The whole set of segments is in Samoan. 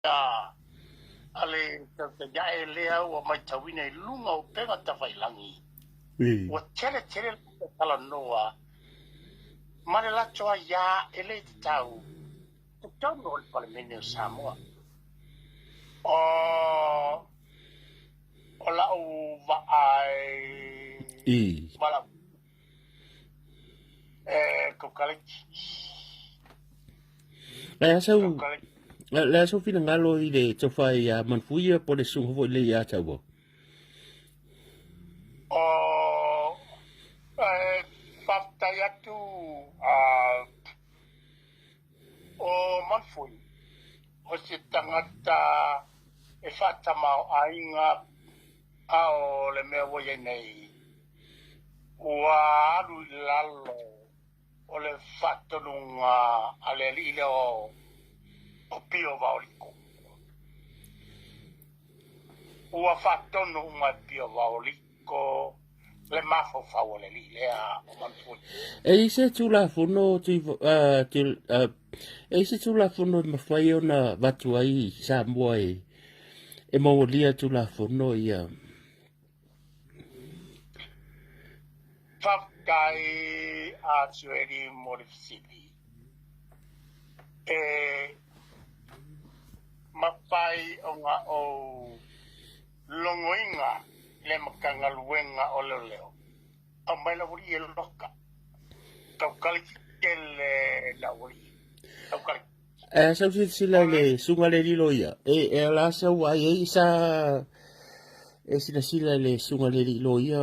A le tautaiae lea ua matauina i luga o upega tafailagi, ua tele tele le talanoa ma le latou aia e le tatau i totonu o le Palemene o Samoa. O lau vaai valaau e kokaleki. Le a sau le a sau finagalo i le tofa ia Manfuia po le susuga foi le ia Taua. O e faafetai atu o Manfui o se tagata e faatamaoaiga a o le mea ua i ai nei ua alu i lalo o le faatonuga a le alii lea o Pio Vaoliko. Ua faatonu uma e Pio Vaoliko le mafaufau o le alii lea o Manufui. E i se Tulafono e i se Tulafono e mafai ona avatu ai Samoa e molia Tulafono ia. Faafetai a Sueli mo le fesili. E mafai ona ou logoina le Matagaluega o Leoleo, aumai le aualii e loka. Taukaliki tele le aualii. Taukaliki. E sau silasila i le suga le lilo ia. E ala sau ai ai sa e silasila i le suga le lilo ia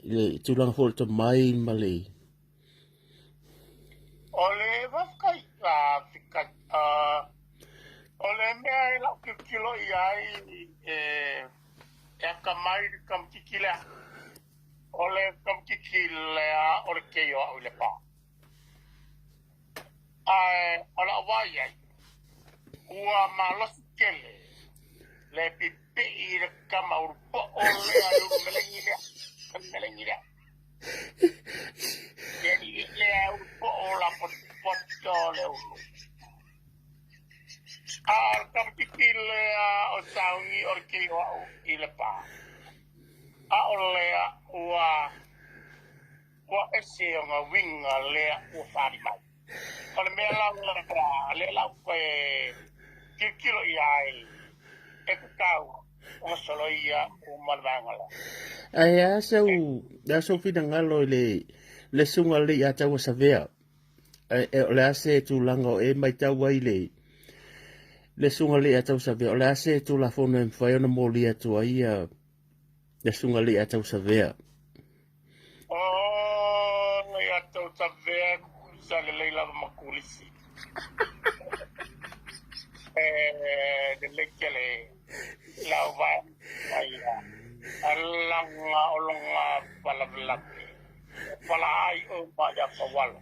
i le tulaga foi o le tomai ma le. O le faafetai, faafetai. O le mea e lau tilotilo i ai e atamai le tamaitiiti lea. O le tamaitiiti lea o le kei o au i Lepa. Ae o lau vaai i ai, ua malosi tele le pipii i le tama ulupoo lea, le ulumelegi lea, le ulumelegi lea. Le alii lea e ulupoo la potopoto le ulu. A o le tamaitiiti lea o Sauni o le kei o au i Lepa. A o lea ua Ua ese ona uiga lea ua fali mai. O le mea la lea, lea la ua toe tilotilo i ai, e tatau ona soloia uma le vaega lea. Ae a sau, a sau finagalo i le susuga lelei ia Taua Savea? O le a se tulaga o e matau ai le susuga lelei ia Taua Savea? O le a se Tulafono e mafai ona molia atu ai le susuga lelei ia Taua Savea? O ia tou tavea sa lelei lava ma kulisi. E lelei tele lau vaega ia alaga o loga faalavelave e pala ai uma ia Faualo.